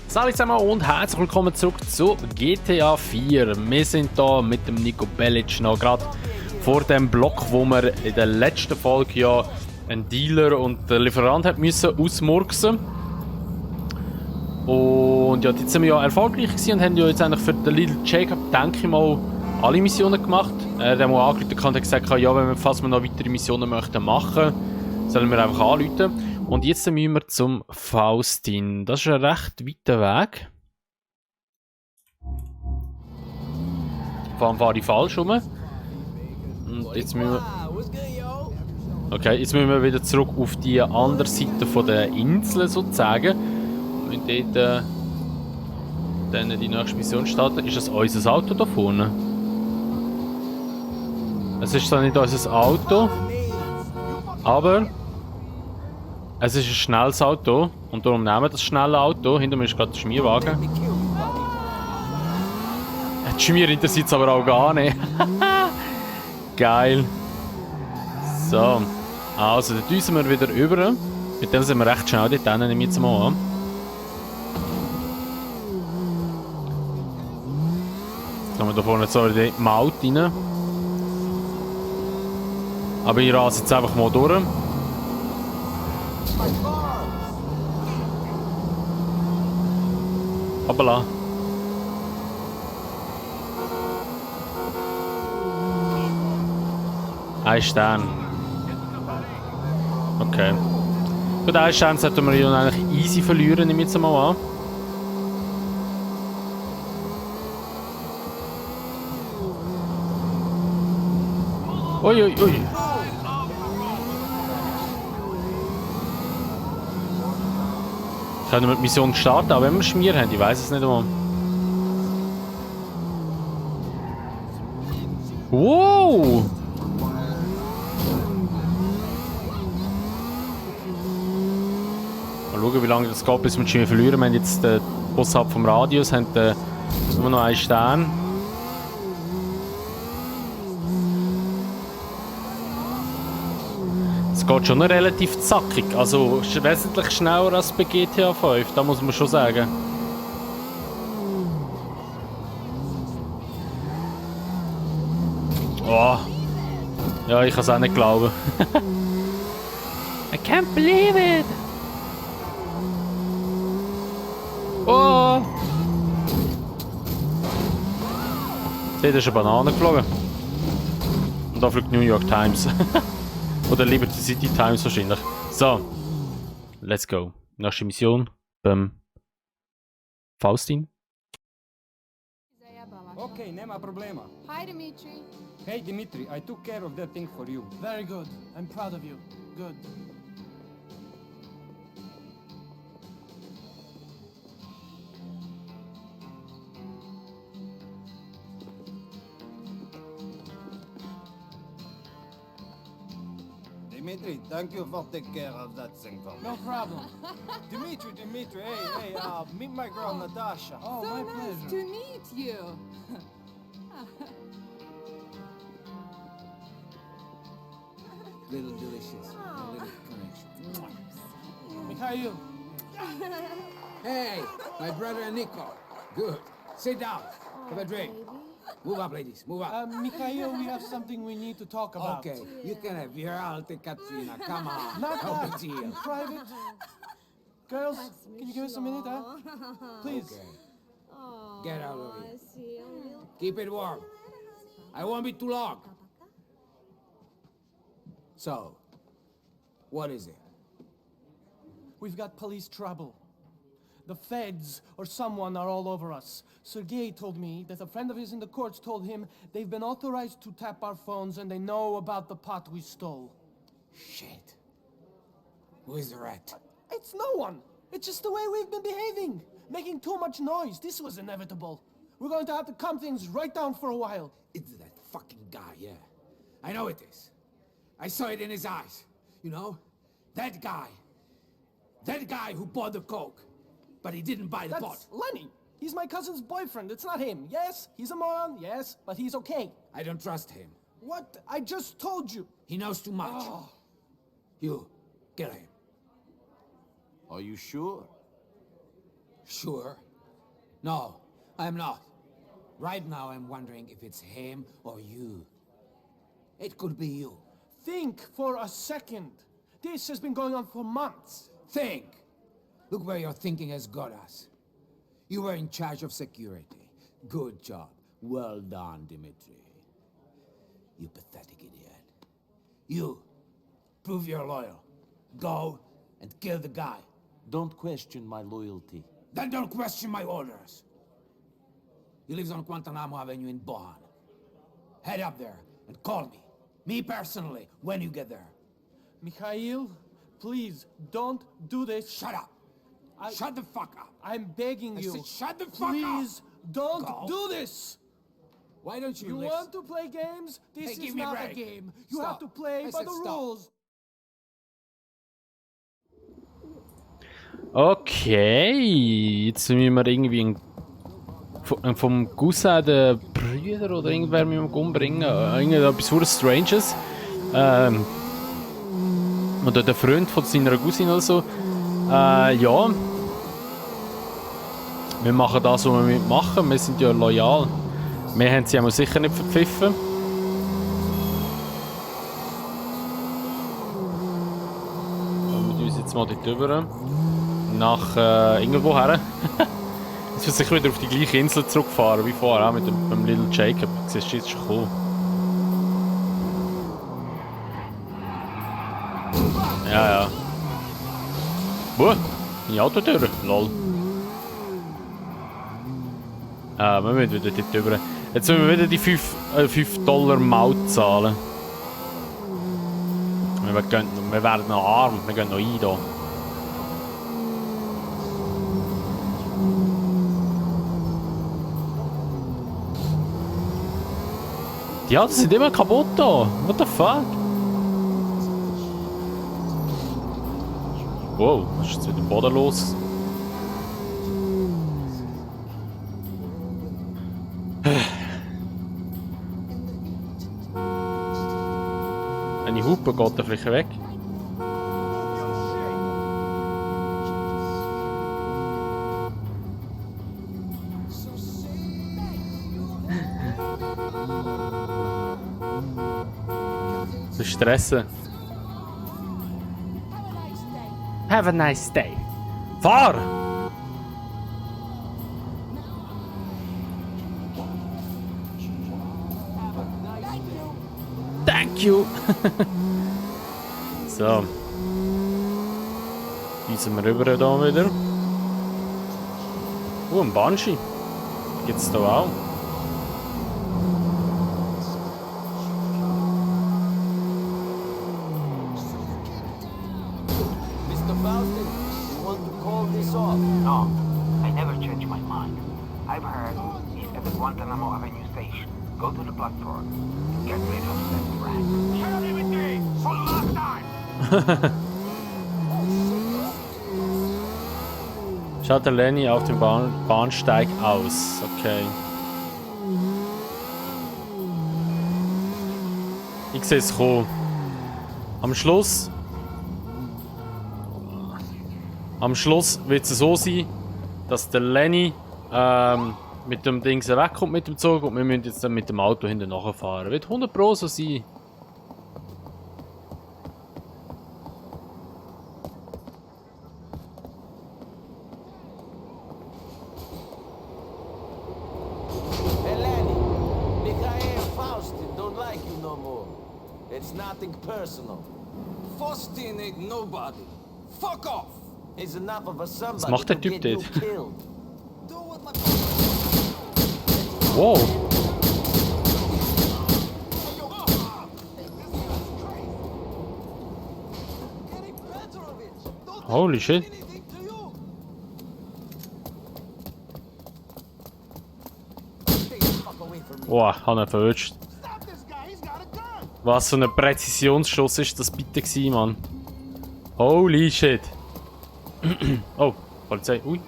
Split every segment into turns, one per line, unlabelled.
Salut zusammen und herzlich willkommen zurück zu GTA 4. Wir sind hier mit dem Nico Bellic noch gerade vor dem Block, wo wir in der letzten Folge ja einen Dealer und den Lieferant hat müssen ausmurksen. Und ja, jetzt sind wir ja erfolgreich gewesen und haben ja jetzt eigentlich für den Little Jacob, denke ich mal, alle Missionen gemacht. Der hat mal angerufen und hat gesagt, ja, falls wir noch weitere Missionen möchten machen, sollen wir einfach anrufen. Und jetzt müssen wir zum Faustin. Das ist ein recht weiter Weg. Vor allem fahre ich falsch rum. Und jetzt müssen wir... Okay, jetzt müssen wir wieder zurück auf die andere Seite von der Insel sozusagen. Und dort dann die nächste Mission starten. Ist das unser Auto da vorne? Es ist zwar nicht unser Auto, aber es ist ein schnelles Auto und darum nehmen wir das schnelle Auto. Hinter mir ist gerade der Schmierwagen. Die Schmier interessiert es aber auch gar nicht. Geil. So, also da düsen wir wieder über. Mit dem sind wir recht schnell dort hinten, nehme ich jetzt mal an. Jetzt haben wir da vorne so in die Maut rein. Aber ich rase jetzt einfach mal durch. Hoppala. Ein Stern. Okay. Gut, einen Stern sollten wir ja eigentlich easy verlieren, nehme ich jetzt mal an. Ui, ui, ui. Können wir die Mission starten, auch wenn wir Schmier haben? Ich weiß es nicht einmal. Wow! Mal schauen, wie lange das geht, bis wir die Schmier verlieren. Wir haben jetzt außerhalb vom Radius haben, nur noch einen Stern. Es geht schon relativ zackig, also wesentlich schneller als bei GTA 5, da muss man schon sagen. Oh. Ja, ich kann es auch nicht glauben. I can't believe it! Oh! Da ist eine Banane geflogen. Und da fliegt New York Times. Oder Liberty City Times wahrscheinlich. So, let's go. Nächste Mission beim Faustin.
Okay, nema problema.
Hi, Dimitri.
Hey Dimitri, I took care of that thing for you.
Very good. I'm proud of you. Good.
Dimitri, thank you for taking care of that thing for me.
No problem.
Dimitri, hey, meet my girl Natasha.
Oh,
So
my
nice
pleasure.
to meet you.
Little delicious, a little connection.
Mikhail.
Hey, my brother Nico. Good. Sit down. Have a drink. Move up, ladies. Move up.
Mikhail, we have something we need to talk about.
Okay, you can have your alte Katrina. Come on.
Not
No
that.
big deal.
In private. Girls, can you give us a minute, huh? Please.
Okay. Get out of here. Keep it warm. I won't be too long. So, what is it?
We've got police trouble. The feds or someone are all over us. Sergei told me that a friend of his in the courts told him they've been authorized to tap our phones and they know about the pot we stole.
Shit. Who is the rat?
It's no one. It's just the way we've been behaving. Making too much noise. This was inevitable. We're going to have to calm things right down for a while.
It's that fucking guy, yeah. I know it is. I saw it in his eyes. You know? That guy. That guy who bought the coke. But he didn't buy the pot.
That's Lenny. He's my cousin's boyfriend. It's not him. Yes, he's a moron. Yes, but he's okay.
I don't trust him.
What? I just told you.
He knows too much.
Oh.
You, kill him.
Are you sure?
Sure. No, I'm not. Right now I'm wondering if it's him or you. It could be you.
Think for a second. This has been going on for months.
Think! Look where your thinking has got us. You were in charge of security. Good job. Well done, Dimitri. You pathetic idiot. You, prove you're loyal. Go and kill the guy.
Don't question my loyalty.
Then don't question my orders. He lives on Guantanamo Avenue in Bohan. Head up there and call me. Me personally, when you get there.
Mikhail, please, don't do this.
Shut up. Shut the fuck up.
I'm begging
I
you.
said shut the fuck up.
Please, don't
Go.
do this.
Why don't you
You
listen?
want to play games? This
Hey,
is
give me a
not a
break.
game. You
Stop.
have to play
I
by
said
the
stop.
rules.
Okay, jetzt müssen wir irgendwie vom Cousin den Brüder oder irgendwer müssen wir umbringen. Irgendetwas sehr Stranges. Oder der Freund von seiner Cousine oder so. Ja. Wir machen das, was wir mitmachen. Wir sind ja loyal. Wir haben sie sicher nicht verpfiffen. Und wir uns jetzt mal dort rüber. Nach irgendwo her. Jetzt muss ich wieder auf die gleiche Insel zurückfahren wie vorher, auch mit dem Little Jacob. Siehst du jetzt schon cool. Ja, ja. Meine Autotür. Lol. Wir müssen wieder dort rüber. Jetzt müssen wir wieder die 5 Dollar Maut zahlen. Wir werden noch arm. Wir gehen noch ein hier. Die Autos sind immer kaputt da. What the fuck? Wow, was ist jetzt wieder bodenlos? Eine Hupe geht da vielleicht weg. Zu stressen. Have a nice day. Fahr! Thank you! So. Düsen wir rüber da wieder. Ein Banshee. Gibt's da auch.
No, I never change my mind. I've heard he's at the Guantanamo Avenue station. Go to the platform and get rid of that DRAN. Shut up, Dimitri! For the last time!
Schaut der Lenny auf dem Bahnsteig aus. Okay. Ich sehe es kommen. Am Schluss wird es so sein, dass der Lenny mit dem Ding wegkommt mit dem Zug und wir müssen jetzt dann mit dem Auto hinten nachfahren. Wird 100% so sein.
Hey, Lenny. Mikhail Faustin don't like you no more. It's nothing personal.
Faustin ain't nobody. Fuck off!
He's enough of a somebody
Was macht der
to
Typ
get you
dort?
killed.
Do what my
Wow. Holy shit. Wow, hat er verwünscht. Was für ein Präzisionsschuss ist das bitte gewesen, Mann? Holy shit. Oh, Polizei. Ui.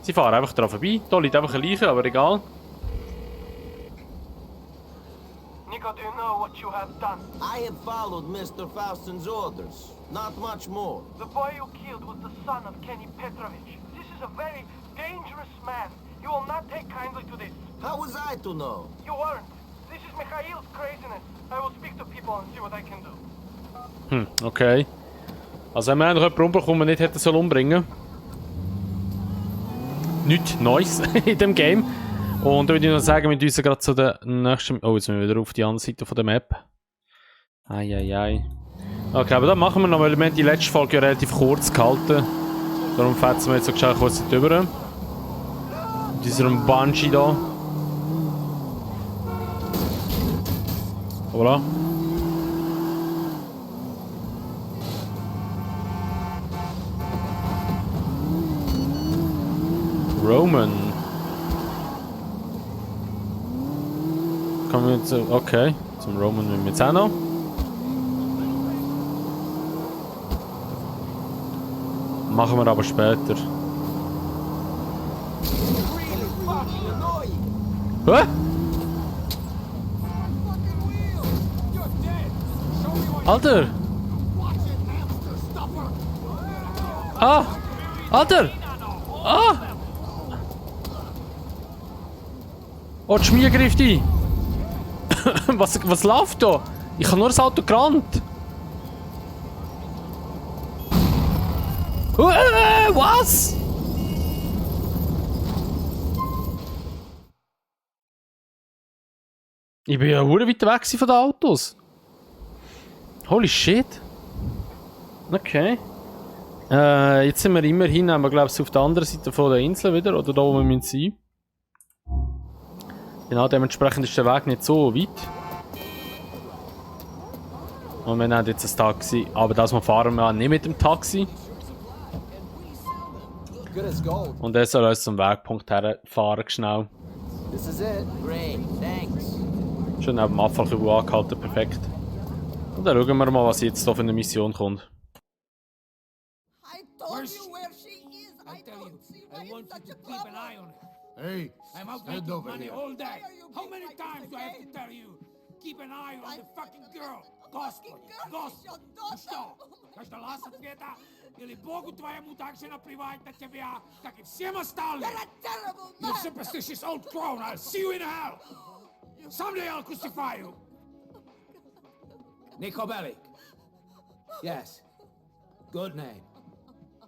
Sie fahren einfach dran vorbei. Da liegt einfach eine Leiche, aber egal.
Nico, do you know what you have done?
I have followed Mr. Faustin's orders. Not much more.
The boy you killed was the son of Kenny Petrovich. This is a very dangerous man. You will not take kindly to this.
How was I to know?
You weren't. This is Mikhail's craziness. I will speak to people and see what I can do.
Okay. Also wenn wir noch jemanden umbekommen, nicht hätte soll umbringen. Nichts Neues in dem Game. Und da würde ich noch sagen, wir düsen gerade zu der nächsten... Oh, jetzt sind wir wieder auf die andere Seite von der Map. Eieiei. Okay, aber das machen wir noch, weil wir haben die letzte Folge ja relativ kurz gehalten. Darum fetzen wir jetzt so gescheit kurz drüber. Mit unserem Bungee da. Voilà. Roman. Kommen wir jetzt... Okay, zum Roman müssen wir jetzt auch noch. Machen wir aber später. Hä? Alter! Ah! Alter! Ah! Oh, die Schmier greift ein! was läuft da? Ich habe nur das Auto gerannt! Was? Ich bin ja hure weit weg von den Autos. Holy shit. Okay. Jetzt sind wir immerhin, haben wir glaube ich auf der anderen Seite von der Insel wieder, oder da wo wir sein. Genau, dementsprechend ist der Weg nicht so weit. Und wir haben jetzt ein Taxi, aber das wir fahren wir nicht mit dem Taxi. Und er soll uns zum Wegpunkt herfahren, schnell.
This is it. Great, thanks.
Schon neben dem Abfall angehalten, perfekt. Und dann schauen wir mal, was jetzt hier für eine Mission kommt.
I told you where she is. I don't see why it's such a problem.
Hey,
I'm out
stand
making
over
money
here.
all day.
Why are you
How
being
many
like
times
this
do I have to
again?
tell you? Keep an eye on the fucking girl.
Fucking
Gospel,
girl is
gospel.
your
Ну
daughter.
что, каждый раз ответа? Или Богу твоему так же наплевать на тебя, как и всем остальным?
You're a terrible
You
man.
superstitious old crone, I'll see you in hell. Someday I'll crucify you.
Nico Bellic. Yes. Good name.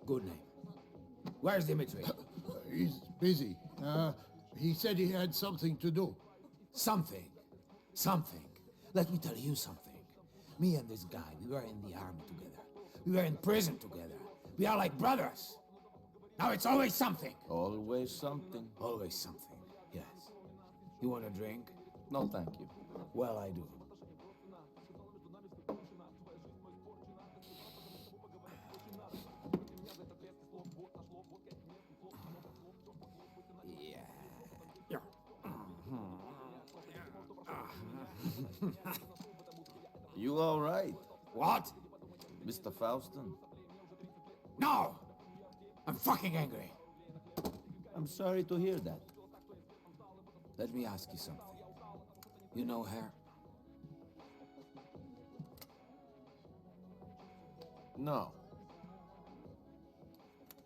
Good name. Where's Dimitri?
He's busy. He said he had something to do.
Something. Something. Let me tell you something. Me and this guy, we were in the army together. We were in prison together. We are like brothers. Now it's always something.
Always something.
Always something. Yes. You want a drink?
No, thank you.
Well, I do.
You all right,
What?
Mr. Faustin?
No! I'm fucking angry.
I'm sorry to hear that.
Let me ask you something. You know her?
No.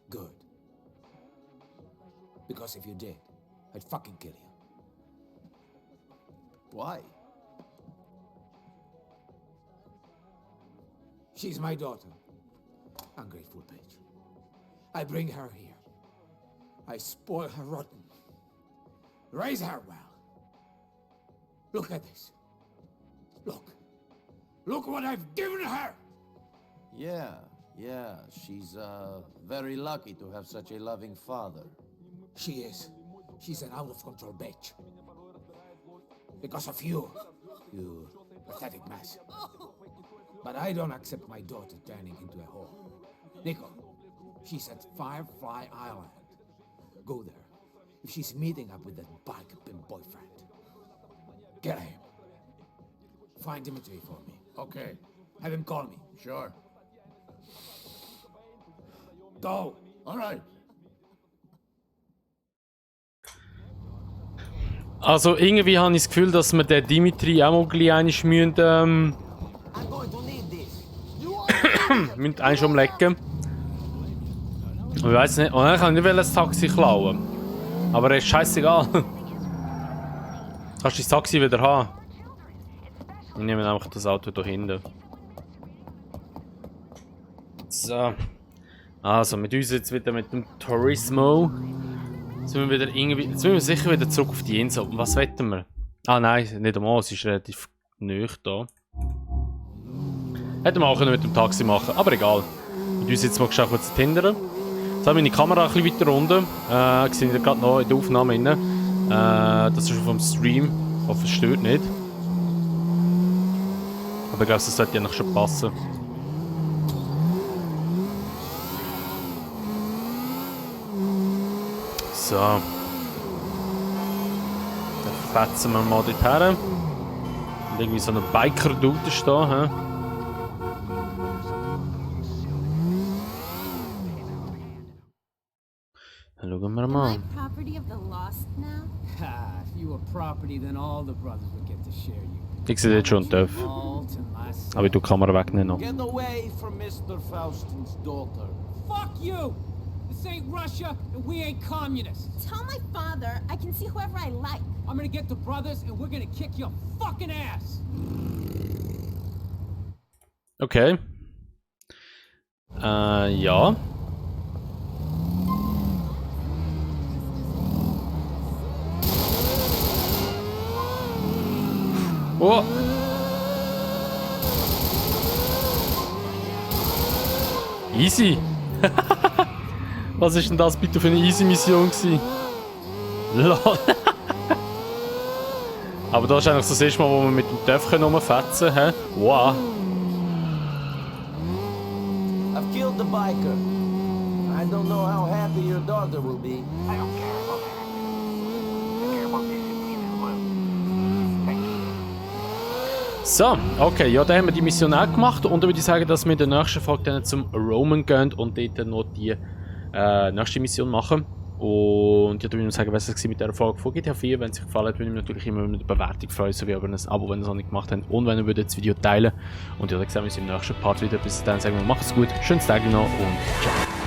Good. Because if you did, I'd fucking kill you.
Why?
She's my daughter. Ungrateful bitch. I bring her here. I spoil her rotten. Raise her well. Look at this. Look. Look what I've given her!
Yeah. She's very lucky to have such a loving father.
She is. She's an out-of-control bitch. Because of you, you pathetic mess. But I don't accept my daughter turning into a whore. Nico, she's at Firefly Island. Go there. If she's meeting up with that bike pimp boyfriend, get him. Find Dimitri for me.
Okay,
Have him call me.
sure.
Go!
All right.
Also irgendwie habe ich das Gefühl, dass wir den Dimitri auch mal einmal müssen,
I'm going to need this.
müssen eigentlich umlegen. Ich weiß nicht, oh, ich kann nicht das Taxi klauen. Aber es ist scheißegal. Kannst du das Taxi wieder haben? Ich nehme einfach das Auto hier hinten. So. Also, mit uns jetzt wieder mit dem Tourismo. Jetzt müssen wir, sicher wieder zurück auf die Insel. Was wetten wir? Ah nein, nicht einmal, es ist relativ nahe da. Hätten wir auch mit dem Taxi machen, aber egal. Mit uns jetzt mal geschafft zu hindern. Jetzt habe ich meine Kamera ein bisschen weiter unten. Ich sehe gerade noch in der Aufnahme rein. Das ist vom Stream. Ich hoffe, es stört nicht. Aber ich glaube, das sollte ja noch schon passen. So. Dann fetzen wir mal dort her. Und irgendwie so ein Biker-Dude ist da. He? Dann schauen wir mal. Ich sehe jetzt schon einen Töpf. Aber ich tue die Kamera wegnehmen noch.
Get away from Mr. Faustin's daughter.
Fuck you! This ain't Russia and we ain't communists.
Tell my father I can see whoever I like.
I'm gonna get the brothers and we're gonna kick your fucking ass.
Okay. Ja. Oh. Easy. Was ist denn das bitte für eine Easy-Mission gewesen? Lol. Aber da ist eigentlich so das erste Mal, wo wir mit dem Töpf rumfetzen können. Wow.
I've killed the biker. I don't know how happy your daughter will be.
I don't care about that. I care about discipline and will. Thank you.
So, okay, ja, dann haben wir die Mission auch gemacht und dann würde ich sagen, dass wir in der nächsten Folge dann zum Roman gehen und dort noch die nächste Mission machen. Und ja, dann würde ich sagen, was es mit dieser Folge von GTA 4. Wenn es euch gefallen hat, würde ich mich natürlich immer über eine Bewertung freuen, sowie über ein Abo, wenn ihr es noch nicht gemacht habt und wenn ihr das Video teilen. Und ja, dann sehen wir uns im nächsten Part wieder. Bis dann sagen wir, macht's gut, schönes Tag noch und ciao.